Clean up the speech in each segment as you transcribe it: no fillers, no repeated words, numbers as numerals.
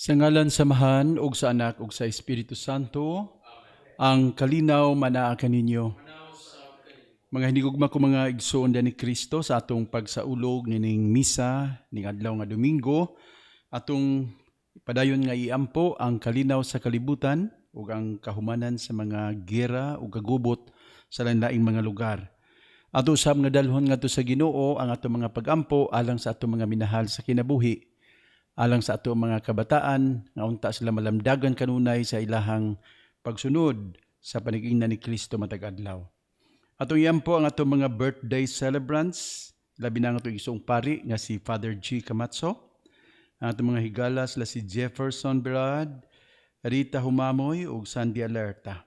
Sa ngalan sa Amahan ug sa Anak ug sa Espiritu Santo, ang kalinaw manaa kaninyo. Mga hinigugma ko mga igsoon ni Kristo sa atong pagsaulog nining misa ning adlaw nga Domingo, atong padayon nga iampo ang kalinaw sa kalibutan ug ang kahumanan sa mga gera ug kagubot sa lain-laing mga lugar. Ato usab nga dalhon ngadto sa Ginoo ang atong mga pagampo alang sa atong mga minahal sa kinabuhi, alang sa ato mga kabataan nga unta sila malamdagan kanunay sa ilahang pagsunod sa panigingnan ni Kristo matag adlaw. Atong iampo ang atong mga birthday celebrants, labi na ang atong igsoong pari nga si Father G. Camacho, ang atong mga higala sila si Jefferson Berad, Rita Humamoy ug Sandy Alerta.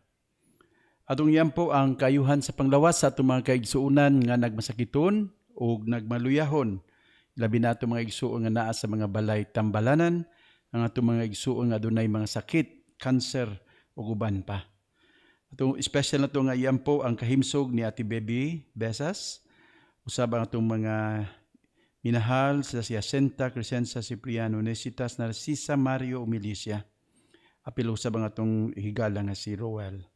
Atong iampo ang kayuhan sa panglawas sa atong mga kaigsuonan nga nagmasakiton ug nagmaluyahon. Labi na atong mga igsuon nga naa sa mga balay tambalanan, ang atong mga igsuon nga adunay mga sakit, kanser ug uban pa. Atong special na to nga iampo ang kahimsog ni Ate Baby Besas. Usab ang atong mga minahal sila si Jacinta, Crescencia, Cipriano, Nesitas, Narcisa, Mario, Umilicia. Apil usab ang atong higala nga si Roel.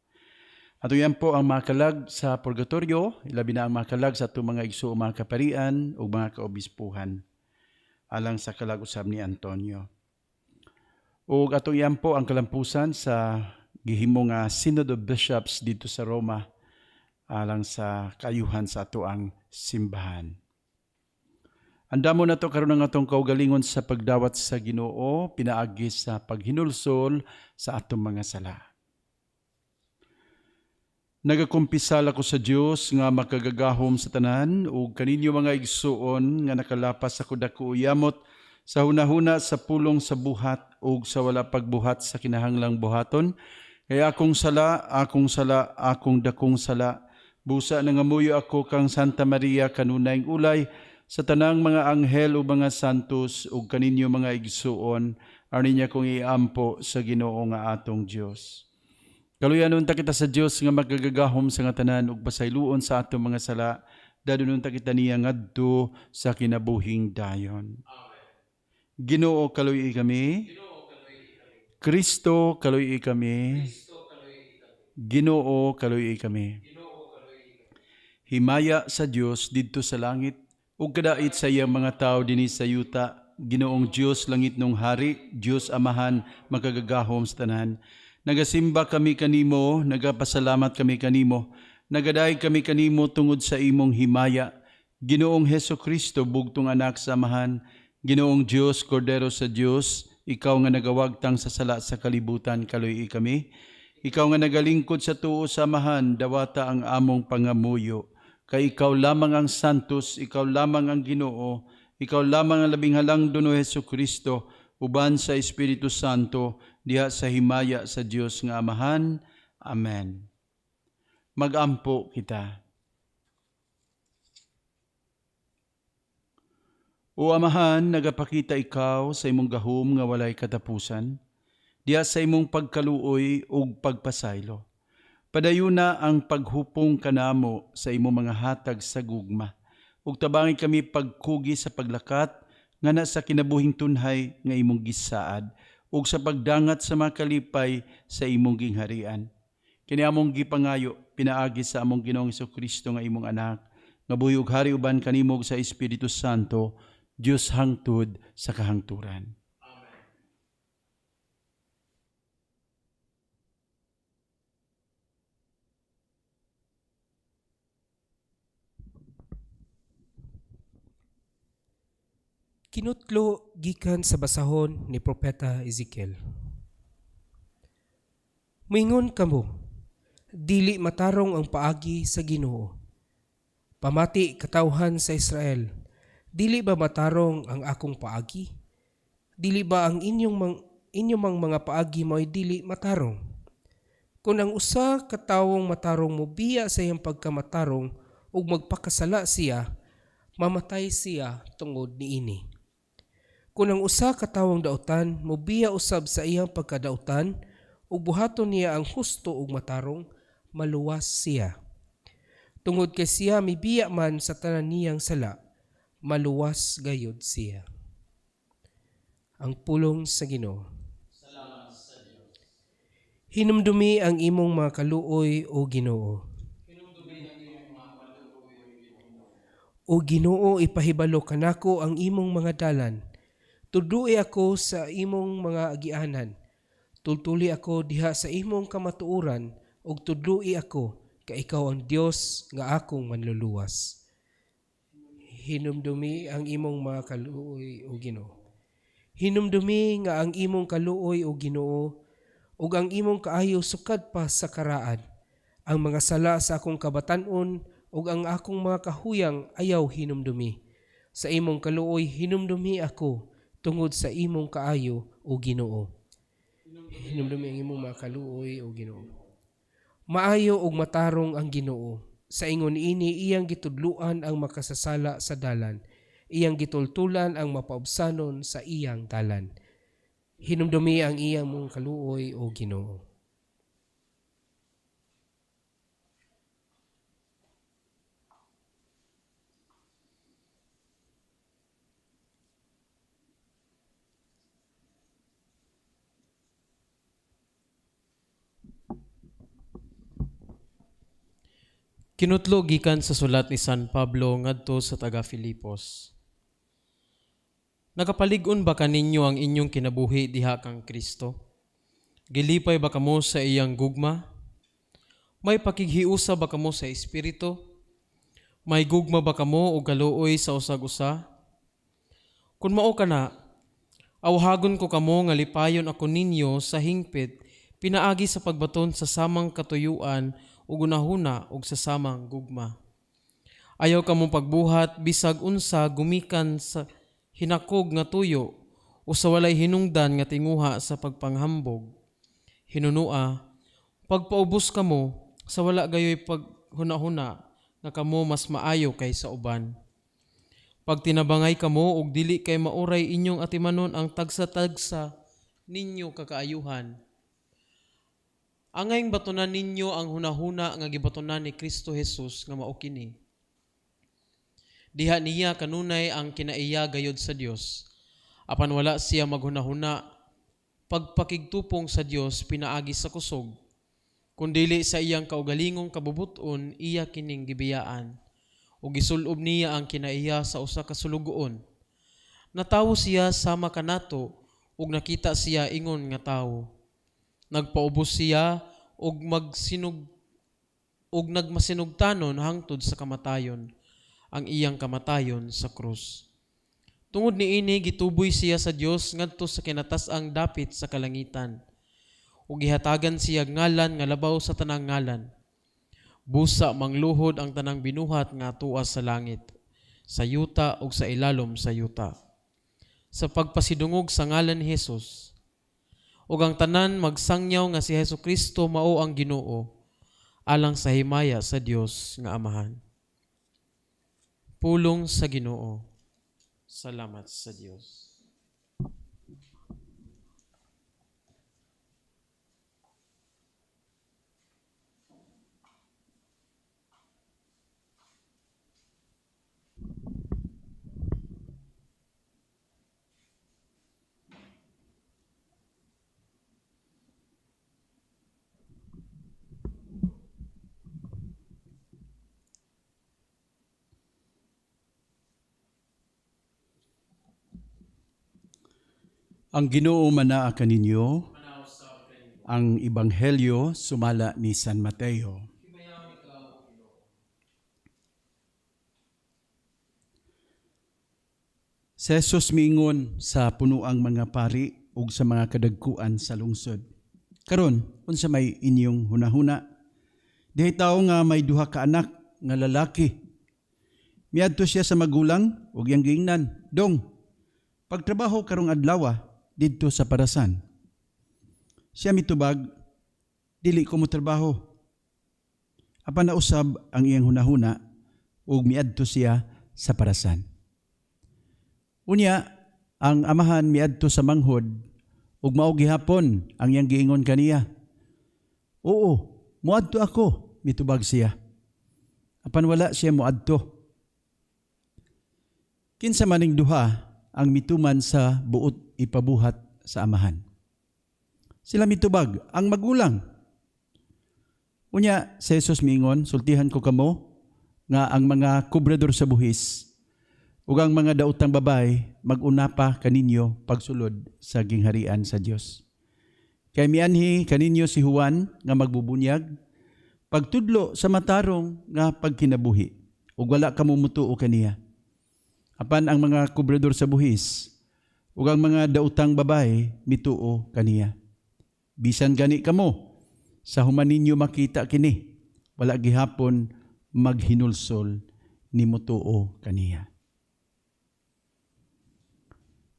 Ato yan po ang mga kalag sa purgatorio, ilabi na ang mga kalag sa atong mga igsuong mga kaparian ug mga kaobispuhan, alang sa kalag usab ni Antonio. Ug atong iyan po ang kalampusan sa gihimo nga Synod of Bishops dito sa Roma alang sa kaayuhan sa ato ang simbahan. Andamo na to karon ang atong kaugalingon sa pagdawat sa Ginoo pinaagi sa paghinulsol sa atong mga sala. Nagakumpisal ako sa Dios nga makagagahom sa tanan ug kaninyo mga igsuon nga nakalapas sa dako yamot sa hunahuna, sa pulong, sa buhat ug sa wala pagbuhat sa kinahanglang buhaton. Kay akong sala, akong sala, akong dakong sala. Busa nangamuyo ako kang Santa Maria, kanunayng ulay, sa tanang mga anghel ug mga santos ug kaninyo mga igsuon, aron niya kong iampo sa Ginoo nga atong Dios. Kaluyan unta kita sa Dios nga magagagahom sa nga tanan ug pasayloon sa atong mga sala, dadon unta kita niya ngadto sa kinabuhing dayon. Ginoo, kaluy kami. Kristo, kaluy kami. Ginoo, kaluy kami. Himaya sa Dios didto sa langit ug kadait sa iyang mga tawo dinhi sa yuta. Ginoong Dios, langitnong hari, Dios Amahan makagagahom sa tanan. Nagasimba kami kanimo, nagapasalamat kami kanimo, nagadayeg kami kanimo tungod sa imong himaya. Ginoong Heso Kristo, bugtong anak sa Amahan, Ginoong Dios, Kordero sa Dios, ikaw nga nagawagtang sa sala sa kalibutan, kaluy kami. Ikaw nga nagalingkod sa tuo sa Amahan, dawata ang among pangamuyo. Kay ikaw lamang ang Santos, ikaw lamang ang Ginoo, ikaw lamang ang labing halangdon, o Heso Kristo, uban sa Espiritu Santo, diha sa himaya sa Dios nga Amahan. Amen. Magampo kita. O Amahan, nagapakita ikaw sa imong gahom nga walay katapusan, diha sa imong pagkaluoy ug pagpasaylo. Padayuna ang paghupong kanamo sa imong mga hatag sa gugma, ug tabangi kami pagkugi sa paglakat nga na sa kinabuhing tunhay nga imong gisaad, ug sa pagdangat sa mga kalipay sa imong gingharian. Kini among gipangayo pinaagi sa among Ginoong Kristo nga imong anak, nga buhi ug hari uban kanimo sa Espiritu Santo, Dios hangtod sa kahangturan. Kinutlo gikan sa basahon ni Propeta Ezekiel. Moingon kamo, dili matarong ang paagi sa Ginoo. Pamati katawhan sa Israel, dili ba matarong ang akong paagi? Dili ba ang inyong mang mga paagi mo'y dili matarong? Kung ang usa ka tawong matarong mobiya sa iyang pagkamatarong ug magpakasala siya, mamatay siya tungod niini. Kung ang usa ka tawong dautan mobiya usab sa iyang pagkadautan ug buhaton niya ang husto ug matarong, maluwas siya. Tungod kay siya mibiya man sa tanan niyang sala, maluwas gayud siya. Ang pulong sa Ginoo. Hinumdumi ang imong mga kaluoy, o Ginoo. O Ginoo, ipahibalo kanako ang imong mga dalan. Tudloi ako sa imong mga agianan. Tultuli ako diha sa imong kamatuoran ug tudloi ako kay ikaw ang Dios nga akong manluluwas. Hinumdumi ang imong mga kaluoy, o Ginoo. Hinumdumi nga ang imong kaluoy, o Ginoo, ug ang imong kaayo sukad pa sa karaan. Ang mga sala sa akong kabatan-on ug ang akong mga kahuyang ayaw hinumdumi. Sa imong kaluoy hinumdumi ako tungod sa imong kaayo, o Ginoo. Hinumdumi ang imong mga kaluoy, o Ginoo. Maayo ug matarong ang Ginoo. Sa ingon ini iyang gitudluan ang makasasala sa dalan. Iyang gitultulan ang mapaubsanon sa iyang dalan. Hinumdumi ang iyang mong kaluoy, o Ginoo. Kinutlo gikan sa sulat ni San Pablo ngadto sa taga Filipos. Nakapalig-on ba kaninyo ang inyong kinabuhi diha kang Kristo? Gilipay ba kamo sa iyang gugma? May pakighiusa ba kamo sa Espiritu? May gugma ba kamo o kaluoy sa usag-usa? Kun mao kana, awhagon ko kamo nga lipayon ako ninyo sa hingpit pinaagi sa pagbaton sa samang katuyuan ug hunahuna ug sa samang gugma. Ayaw kamo pagbuhat bisag unsa gumikan sa hinakog nga tuyo o sa walay hinungdan nga tinguha sa pagpanghambog. Hinunua, pagpaubos kamo sa wala gayoy paghunahuna nga kamo mas maayo kaysa uban. Pagtinabangay kamo og dili kay mauray inyong atimanon ang tagsa-tagsa ninyo kakaayuhan. Angayng batunan ninyo ang hunahuna nga gibatunan ni Kristo Jesus nga mao kini. Diha niya kanunay ang kinaiya gayod sa Dios. Apan wala siya maghunahuna pagpakigtupong sa Dios pinaagi sa kusog. Kundili sa iyang kaugalingong kabubuton iya kining gibiyaan. Ug gisulob niya ang kinaiya sa usa ka sulugoon. Natawo siya sama kanato ug nakita siya ingon nga tawo. Nagpaubos siya og magsinog og nagmasinugtanon hangtod sa kamatayon, ang iyang kamatayon sa krus. Tungod niini gituboy siya sa Dios ngadto sa kinatas-ang dapit sa kalangitan. Ug gihatagan siya ngalan nga labaw sa tanang ngalan. Busa mangluhod ang tanang binuhat nga tuwa sa langit, sa yuta ug sa ilalom sa yuta. Sa pagpasidungog sa ngalan ni Hesus, ug ang tanan magsangyaw nga si Hesukristo mao ang Ginoo, alang sa himaya sa Dios nga Amahan. Pulong sa Ginoo. Salamat sa Dios. Ang Ginoo manaa kaninyo. Ang Ebanghelyo sumala ni San Mateo. Si Jesus miingon sa punuang mga pari ug sa mga kadagkuan sa lungsod. Karon, unsa may inyong hunahuna? Dihay tawo nga may duha ka anak nga lalaki. Miadto siya sa magulang ug iyang giingnan, "Dong, pagtrabaho karong adlaw didto sa parasan." Siya mitubag, "Dili ko motrabaho." Apan nausab ang iyang hunahuna ug miadto siya sa parasan. Unya, ang amahan miadto sa manghod ug mao gihapon ang iyang giingon kaniya. "Oo, moadto ako," mitubag siya. Apan wala siya moadto. Kinsa maning duha ang mituman sa buot ipabuhat sa amahan? Sila mitubag, ang magulang. Unya, si Jesus miingon, sultihan ko kamo nga ang mga kubrador sa buhis ug ang mga daotang babae mag-una pa kaninyo pagsulod sa gingharian sa Dios. Kay mianhi kaninyo si Juan nga magbubunyag pagtudlo sa matarong nga pagkinabuhi ug wala kamo mutuo kaniya. Apan ang mga kubrador sa buhis ug ang mga daotang babae mituo kaniya. Bisan gani kamo sa human ninyo makita kini, wala gihapon maghinulsol ni mutuo kaniya.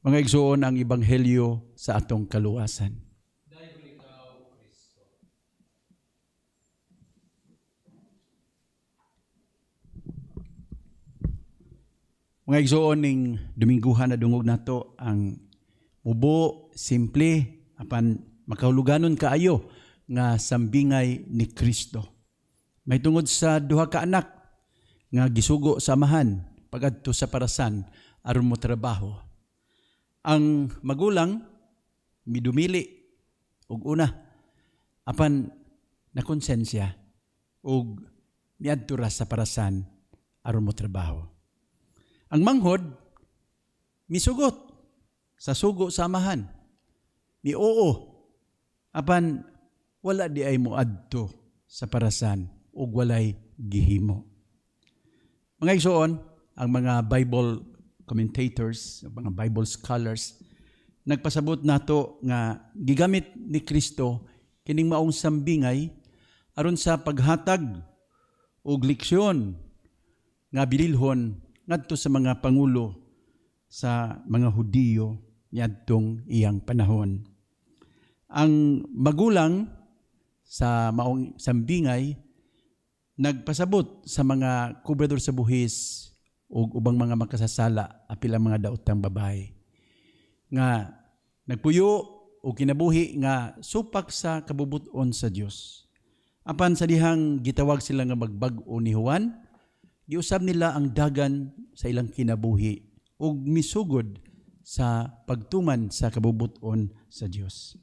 Mga igsoon, ang ebanghelyo sa atong kaluwasan. Mga igsoon, ning Domingguhan na dungog nato ang mubo, simple, apan makahuluganon kaayo nga sambingay ni Kristo. May tungod sa duha ka anak nga gisugo sa amahan pagadto sa parasan aron mo trabaho. Ang magulang midumili og una apan nakonsensya og miadto ra sa parasan aron mo trabaho. Ang manghod misugot sa sugo sa amahan. Mioo apan wala di ay moadto sa parasan ug walay gihimo. Mga igsoon, ang mga Bible commentators, ang mga Bible scholars, nagpasabot nato nga gigamit ni Kristo kining maong sambingay aron sa paghatag og leksyon nga bililhon ngadto sa mga pangulo sa mga Hudiyo niadtong iyang panahon. Ang magulang sa maong sambingay nagpasabot sa mga kubrador sa buhis ug ubang mga makasasala apil ang mga daotang babae nga nagpuyo og kinabuhi nga supak sa kabubut-on sa Dios. Apan sa dihang gitawag sila nga magbag-o ni Juan, giusab nila ang dagan sa ilang kinabuhi ug misugod sa pagtuman sa kabubut-on sa Dios.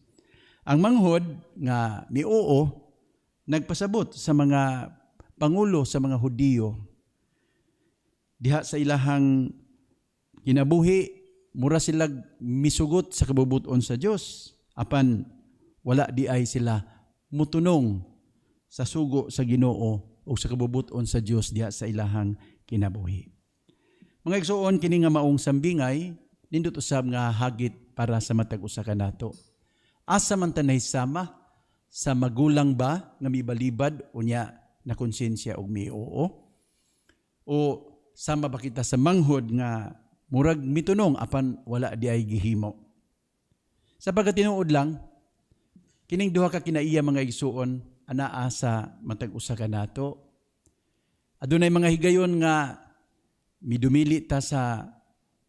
Ang manghod nga mioo nagpasabot sa mga pangulo sa mga Hudiyo diha sa ilahang kinabuhi, mura sila misugot sa kabubut-on sa Dios apan wala di ay sila mutunong sa sugo sa Ginoo o sa kabubut-on sa Dios diha sa ilahang kinabuhi. Mga igsoon, kini nga maong sambingay nindot usab nga hagit para sa matag usa ka nato. Asa man tanay sama sa magulang ba nga mibalibad unya na konsensya og mioo? O sama ba kita sa manghod nga murag mitunong apan wala di ay gihimo? Sa pagkatinuod lang, kining duha ka kinaiya mga igsuon anaa sa matag usa ka nato. Adunay mga higayon nga midumili ta sa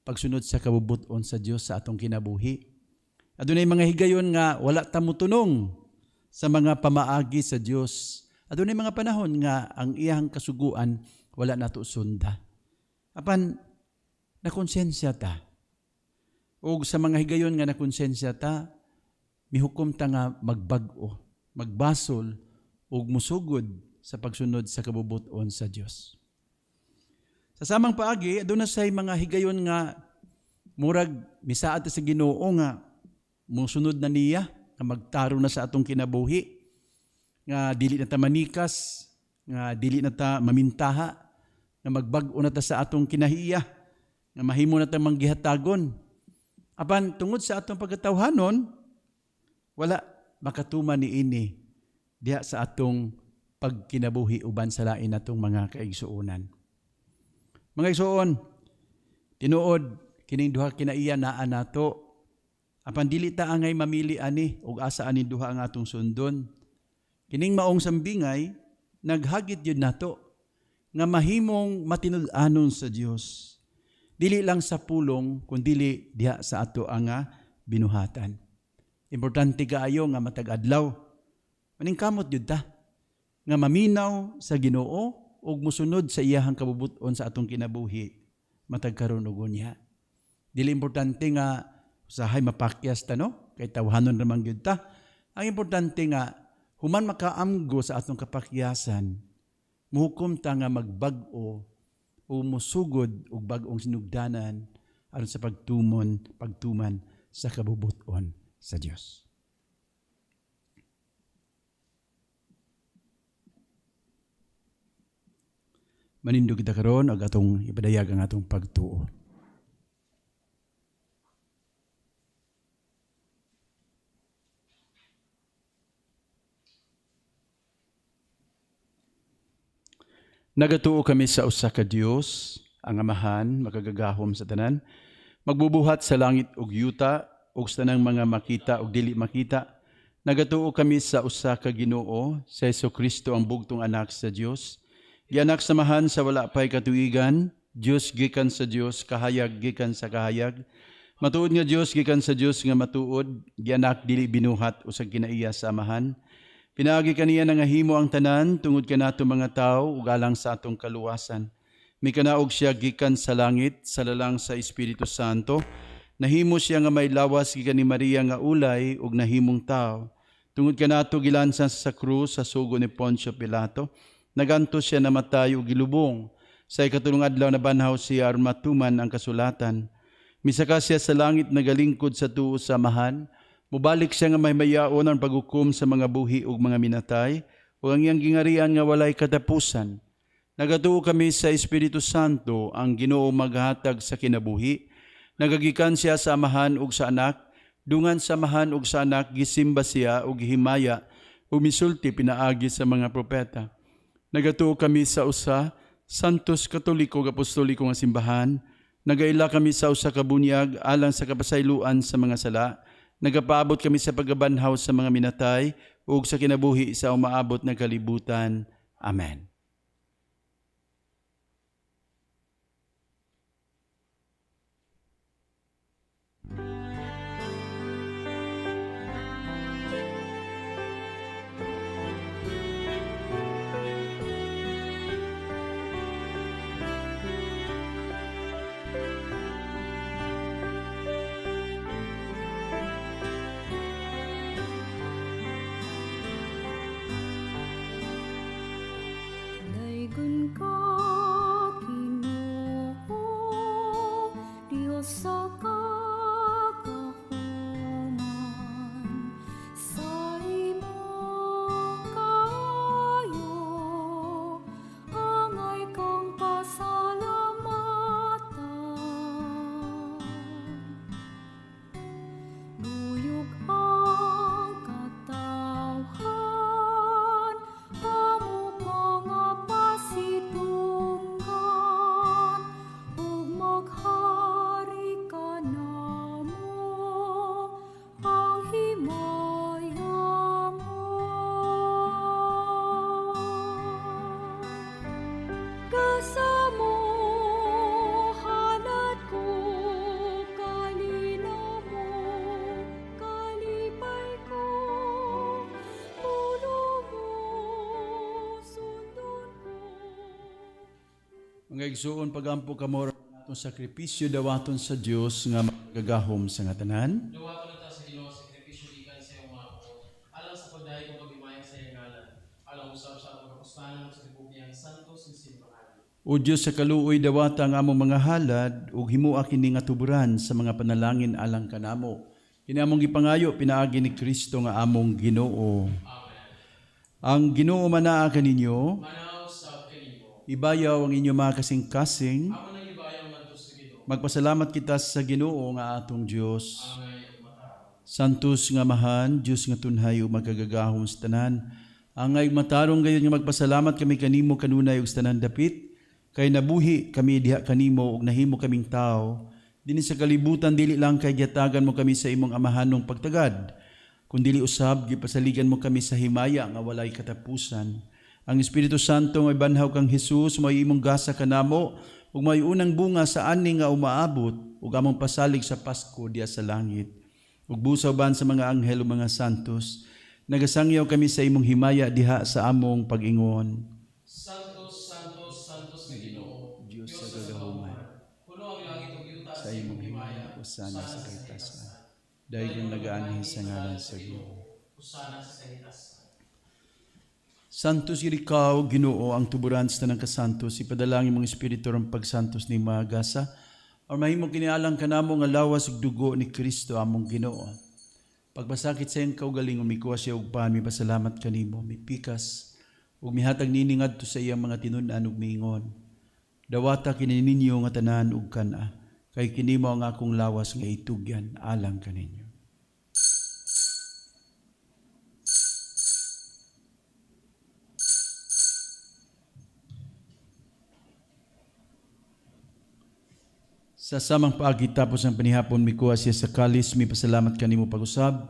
pagsunod sa kabubut-on sa Dios sa atong kinabuhi. Adunay mga higayon nga wala ta motunong sa mga pamaagi sa Dios. Adunay mga panahon nga ang iyang kasuguan wala nato sunda. Apan nakonsensya ta. Og sa mga higayon nga nakonsensya ta, mihukom ta nga magbag-o, magbasol ug musugod sa pagsunod sa kabubut-on sa Dios. Sa samang paagi, aduna say mga higayon nga murag misaad ta sa Ginoo nga musunod na niya, nga magtaro na sa atong kinabuhi, nga dili na ta manikas, nga dili na ta mamintaha, nga magbag-o na ta sa atong kinahiya, nga mahimo na ta manggihatagon. Apan tungod sa atong pagkatawhanon, wala makatuman niini diha sa atong pagkinabuhi uban sa lain natong mga kaigsuonan. Mga igsuon, tinuod kining duha kinaiya naa nato. Apan dili ta angay mamili ani og asa ani duha ang atong sundon. Kining maong sambingay naghagit yun nato nga mahimong matinud-anon sa Dios. Dili lang sa pulong kundili diha sa ato ang binuhatan. Importante kaayo nga matag adlaw maningkamot jud ta nga maminaw sa Ginoo ug mosunod sa iyahang kabubut-on sa atong kinabuhi matag karon ug unya. Dili importante nga usahay mapakyas ta, no? Kay tawhanon ra man gyud ta. Ang importante nga, human makaamgo sa atong kapakyasan, muhukom ta nga magbag-o o musugod og bag-ong sinugdanan aron sa pagtuman sa kabubuton sa Dios. Manindog kita karon og atong ipadayag ang atong pagtuo. Nagatuo kami sa usa ka Dios, ang Amahan, makagagahom sa tanan, magbubuhat sa langit ug yuta ug sa tanang mga makita ug dili makita. Nagatuo kami sa usa ka Ginoo, sa Hesukristo ang bugtong anak sa Dios. Gianak sa Amahan sa wala pay katuigan, Dios gikan sa Dios, kahayag gikan sa kahayag. Matuod nga Dios gikan sa Dios nga matuod, gianak dili binuhat usag kinaiya sa Amahan. Pinaagi kaniya nangahimo ang tanan tungod kanato mga tawo ug alang sa atong kaluwasan. Mikanaog siya gikan sa langit sa lalang sa Espiritu Santo. Nahimo siya nga may lawas gikan ni Maria nga ulay ug nahimong tawo. Tungod kanato gilansan sa krus sa sugo ni Poncio Pilato. Naganto siya namatay ug gilubong. Sa ikatulong adlaw nabanhaw siya aron matuman ang kasulatan. Misaka siya sa langit nagalingkod sa tuo sa Amahan. Mubalik siya nga maymayaon ang paghukom sa mga buhi ug mga minatay, ug ang iyang gingarian nga walay katapusan. Nagatuo kami sa Espiritu Santo, ang Ginoo maghatag sa kinabuhi. Nagagikan siya sa Amahan ug sa Anak, dungan sa Amahan ug sa Anak gisimba siya ug gihimaya, ug misulti pinaagi sa mga propeta. Nagatuo kami sa usa, Santos Katoliko ug Apostoliko nga simbahan. Nagaila kami sa usa ka bunyag alang sa kapasayloan sa mga sala. Nagapaabot kami sa pagkabanhaw sa mga minatay ug sa kinabuhi sa umaabot nga kalibutan. Amen. Daygon ka, Ginoo, Dios sa kagahuman, sa imong kaayo, angay kang pasalamatan. Luyog ang katawhan, amo ka nga pasidunggan, ug maghari ka namo, ang himaya mo. Gasa mo, halad ko, kalinaw mo, kalipay ko, pulong mo, sundon ko. Mga igsuon, pagampo kamo atong sakripisyo dawaton sa Dios nga makagagahom sa nga tanan. Dawaton na ta sa Ginoo sa sakripisyo gikan sa iyong mga kamot, alang sa pagdayeg ug paghimaya sa iyang ngalan, alang usab sa atong kapustanan ug sa tibuok niyang santos nga simbahan. O Dios sa kaluoy, dawata ang among mga halad ug himoa kini nga tuburan sa mga panalangin alang kanamo. Kini among gipangayo pinaagi ni Kristo nga among Ginoo. Amen. Ang Ginoo manaa kaninyo, Manaw sa kanimo. Ibayaw ang inyong mga kasing-kasing. Amo nang ibayaw ngadto sa Ginoo. Magpasalamat kita sa Ginoo nga atong Dios. Angay ug matarong. Santos nga Amahan, Dios nga tunhay ug magkagagahom sa tanan. Angay matarong gayon nga magpasalamat kami kanimo kanunay ug sa tanan dapit, kay nabuhi kami diha kanimo ug nahimo kaming tawo. Dinhi sa kalibutan dili lang kay gihatagan mo kami sa imong amahanong pagtagad, kundili usab gipasaligan mo kami sa himaya nga walay katapusan. Ang Espiritu Santo nga ibanhaw kang Hesus may imong gasa kanamo ug may unang bunga sa ani nga umaabot ug among pasalig sa Pasko diha sa langit. Ug busaw ban sa mga anghel ug mga santos, nagasangyaw kami sa imong himaya diha sa among pag-ingon. Santos, Santos, Santos nga Ginoo, Dios sa kagahuman, Puno ang langit ug yuta sa imong himaya, usana sa kahitasan. Dahil nagaanhi sa ngalan sa Ginoo. Hosana sa kahitasan. Santos gyud ikaw, Ginoo, ang tuburan sa tanang kasantos. Ipadala ang imong Espiritu aron pagsantos ni mga gasa. Aron mahimo kini alang kanamo nga lawas ug dugo ni Kristo among Ginoo. Pagpasakit sa iyang kaugalingon, mikuha siya og pan, mipasalamat kanimo, mipikas ug mihatag niini ngadto sa iyang mga tinun-an ug miingon: Dawata kini ninyo nga tanan ug kan-a, kay kini mao ang akong lawas nga itugyan alang kaninyo. Sa samang paagi tapos ang panihapon, mikuha siya sa kalis, mipasalamat kanimo pag-usab,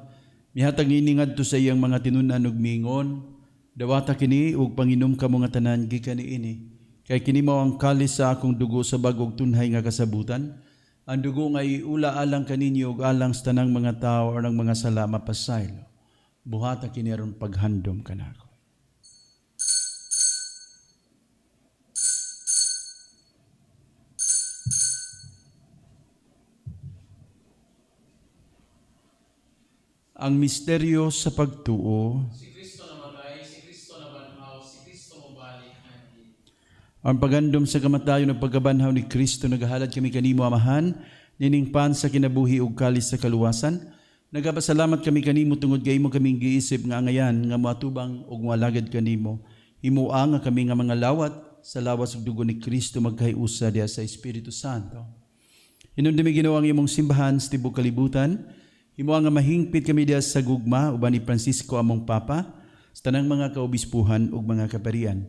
mihatag niini ngadto sa iyang mga tinun-an ug miingon: Dawata kini ug panginom kamo nga tanan gikan niini, kay kini mao ang kalis sa akong dugo sa bag-ong tunhay nga kasabutan, ang dugo nga iula alang kaninyo ug alang sa tanang mga tawo aron ang mga sala mapasaylo. Buhata kini aron paghandom kanako. Ang misteryo sa pagtuo. Si Kristo namatay, si Kristo nabanhaw, si Kristo mobalik hangin. Ang pagandom sa kamatayon ug pagkabanhaw ni Kristo, nagahalad kami kanimo, Amahan, nining pan sa kinabuhi ug kalis sa kaluwasan. Nagapasalamat kami kanimo tungod kay imo kaming giisip nga angayan nga moatubang ug moalagad kanimo. Himoa nga kami nga mga lawat sa lawas ug dugo ni Kristo magkahiusa diha sa Espiritu Santo. Hinumdumi, Ginoo, ang imong simbahan sa tibuok kalibutan. Himoa nga mahingpit kami diha sa gugma uban ni Francisco among Papa, sa tanang mga kaobispuhan ug mga kaparian.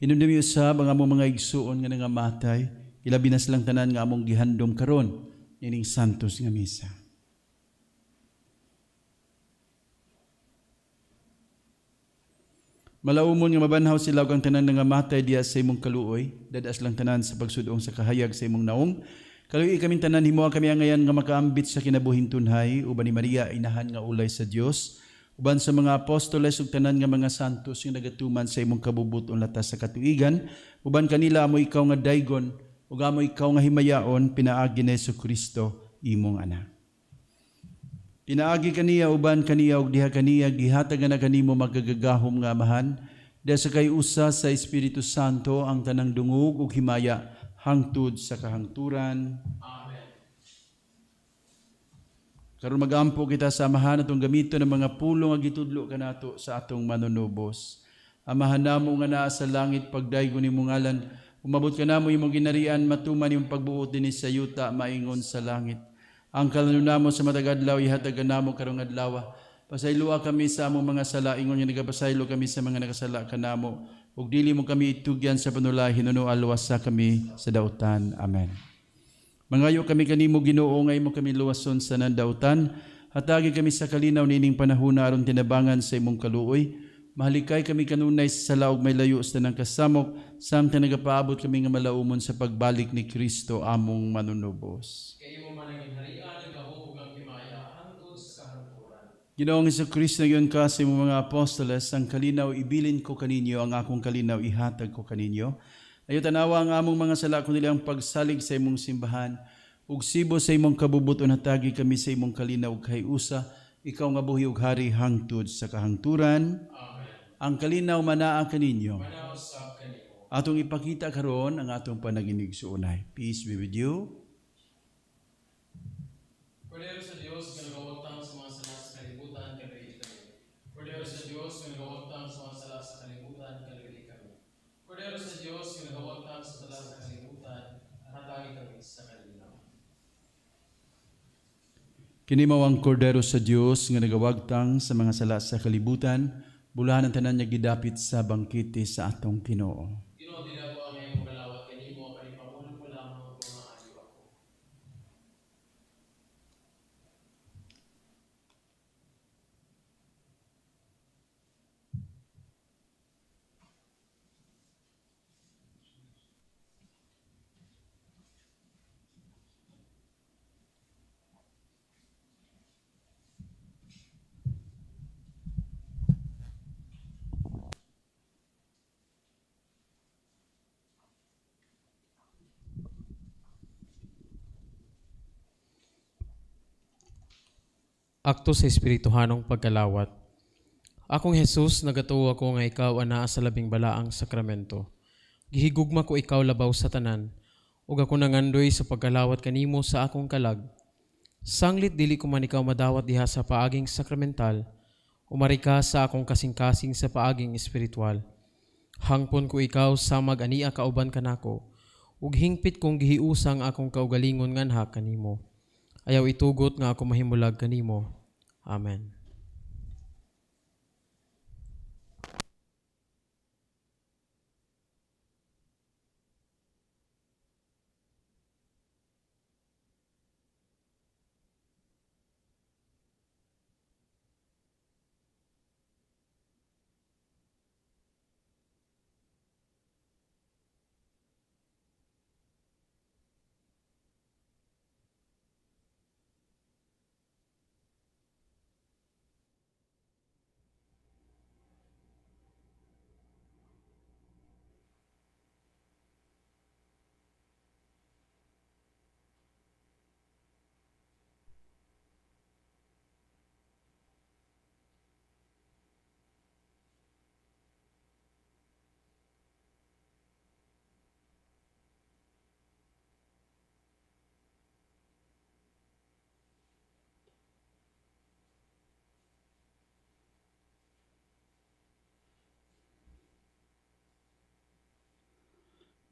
Hinumdumi usab ang among mga igsuon nga nangamatay, ilabi na silang tanan nga among gihandom karon nining santos nga misa. Malaumon nga mabanhaw sila ug ang tanan nangamatay diha sa imong kaluoy, dad-a silang tanan sa pagsud-ong sa kahayag sa imong naong. Kaluoyi kaming tanan, himoa kami angayan nga makaambit sa kinabuhing tunhay uban ni Maria, inahan nga ulay sa Dios, uban sa mga apostoles ug tanan nga mga santos nga nagatuman sa imong kabubut-on latas sa katuigan, uban kanila amo ikaw nga daygon ug amo ikaw nga himayaon pinaagi ni Kristo imong anak. Pinaagi kaniya, uban kaniya ug diha kaniya gihatag na kanimo magagagahom nga Amahan, diha sa kay-usa sa Espiritu Santo ang tanang dungog ug himaya hangtod sa kahangturan. Amen. Karon magampo kita sa Amahan atong gamiton ang mga pulong nga gitudlo kanato sa atong manunubos. Amahan namo nga naa sa langit, pagdaygon imong ngalan, umabot kanamo imong ginharian, matuman imong pagbuot dinhi sa yuta maingon sa langit. Ang kalanon namo sa matag adlaw ihatag kanamo karong adlaw. Pasayloa kami sa among mga sala ingon nga nagapasaylo kami sa mga nakasala kanamo. Ug dili mo kami itugyan sa panulay, hinuno aluwasa kami sa dautan. Amen. Mangayo kami kanimo, Ginoo, nga imo kami luwason sa nandautan. Hatagi kami sa kalinaw nining panahona aron tinabangan sa imong kaluoy. Mahalikay kami kanunay sa sala ug may layo sa tanang kasamok, samtang nagapaabot kami nga malaumon sa pagbalik ni Kristo among manunubos. Kay imo man ang ginharian, ang gahom ug ang himaya hangtod sa kahangturan. Ginoong Kristo, nag-ingon ka sa imong mga apostoles, ang kalinaw ibilin ko kaninyo, ang akong kalinaw ihatag ko kaninyo. Ayaw tanawa ang among mga sala, kundi ang pagsalig sa imong simbahan. Ug sibo sa imong kabubuton hatagi kami sa imong kalinaw ug kahiusa, ikaw nga buhi ug hari hangtod sa kahangturan. Amen. Ang kalinaw manaa kaninyo. Manaw usab kanimo. Atong ipakita karon ang atong panaginigsuonay. Peace be with you. Kordero sa Dios nga nagawagtang sa mga sala sa kalibutan, kaluoyi kami. Kordero sa Dios nga nagawagtang sa mga sala sa kalibutan, kaluoyi kami. Kordero sa Dios nga nagawagtang sa sala sa kalibutan, hatagi kami sa kalinaw. Kini mao ang kordero sa Dios nga nagawagtang sa mga sala sa kalibutan, bulahan ang tanan nga gidapit sa bangkete sa atong Ginoo. Ginoo, dili ako angay mokalawat kanimo, apan ipamulong mo lamang ug maayo ako. Akto sa Espirituhanong pagkalawat. Akong Jesus, nagatuo ako nga ikaw anaa sa labing balaang sakramento. Gihigugma ko ikaw labaw sa tanan, ug ako nangandoy sa pagkalawat kanimo sa akong kalag. Sanglit dili ko man ikaw madawat diha sa paaging sakramental, umari ka sa akong kasing-kasing sa paaging espiritual. Hangpon ko ikaw samag ania kauban kanako, ug hingpit kong gihiusang akong kaugalingon nganha kanimo. Ayaw itugot nga ako mahimulag kanimo. Amen.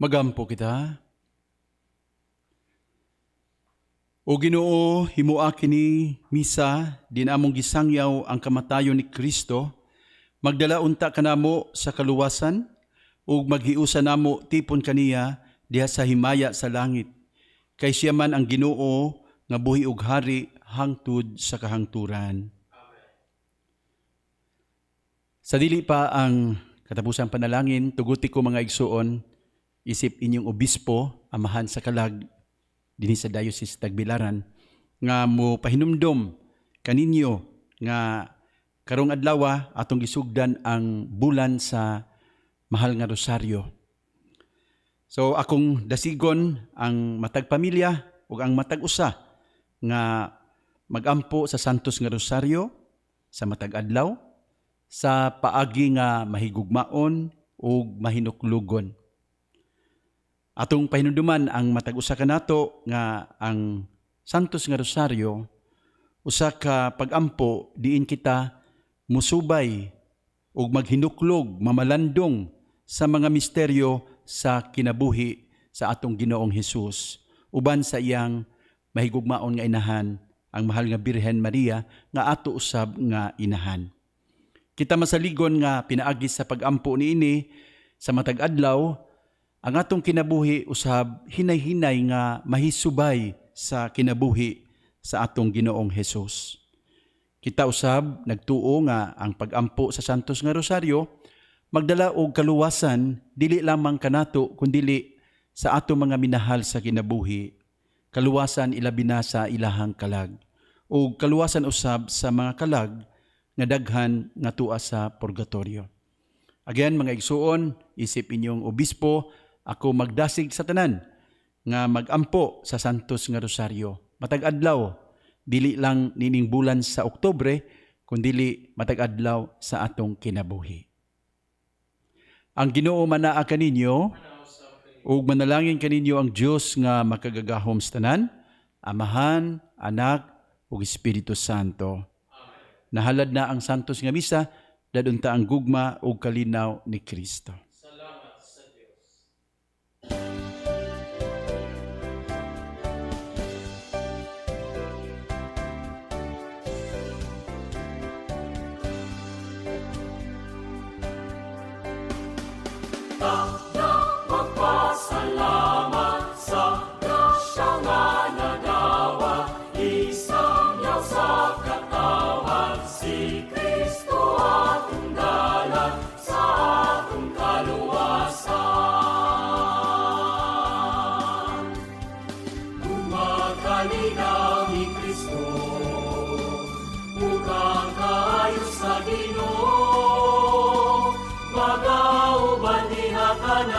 Magampo kita. O Ginoo, himua kini misa din among gisangyaw ang kamatayon ni Kristo, magdala unta kanamo sa kaluwasan ug maghiusa namo tipon kaniya diha sa himaya sa langit. Kay siya man ang Ginoo nga buhi ug hari hangtod sa kahangturan. Sa dili pa ang katapusang panalangin, tuguti ko mga igsuon, isip inyong obispo, amahan sa kalag, dinhi sa Diocese Tagbilaran, nga mo pahinumdom kaninyo nga karong adlaw atong gisugdan ang bulan sa Mahal nga Rosaryo. So akong dasigon ang matag pamilya ug ang matag usa nga magampo sa Santos nga Rosaryo sa matag adlaw sa paagi nga mahigugmaon ug mahinuklugon. Atong pahinumduman ang matag usa kanato nga ang Santos nga Rosaryo usa ka pagampo diin kita musubay ug maghinuklog, mamalandong sa mga misteryo sa kinabuhi sa atong Ginoong Hesus uban sa iyang mahigugmaon nga inahan, ang mahal nga Birhen Maria nga ato usab nga inahan. Kita masaligon nga pinaagi sa pagampo niini sa matag adlaw ang atong kinabuhi usab hinay-hinay nga mahisubay sa kinabuhi sa atong Ginoong Hesus. Kita usab nagtuo nga ang pagampo sa Santos nga Rosaryo magdala og kaluwasan dili lamang kanato kundili sa atong mga minahal sa kinabuhi. Kaluwasan ilabi na sa ilahang kalag ug kaluwasan usab sa mga kalag nga daghan nga tua sa purgatorio. Again, mga igsuon, isip inyong obispo, ako magdasig sa tanan nga magampo sa Santos nga Rosaryo. Matag adlaw, dili lang nining bulan sa Oktubre, kundili matag adlaw sa atong kinabuhi. Ang Ginoo manaa kaninyo, ug manalangin kaninyo ang Dios nga makagagahom sa tanan, Amahan, Anak, ug Espiritu Santo. Nahalad na ang Santos nga Misa, dadunta ang gugma ug kalinaw ni Kristo. Magpasalamat sa grasya nga nadawa, isangyaw sa katawhan, si Kristo atong dalan sa atong kaluwasan. Gumakalinaw ni Kristo, mukhang kaayo sa Ginoo, magauban diha ka.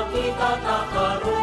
Makita ta karon.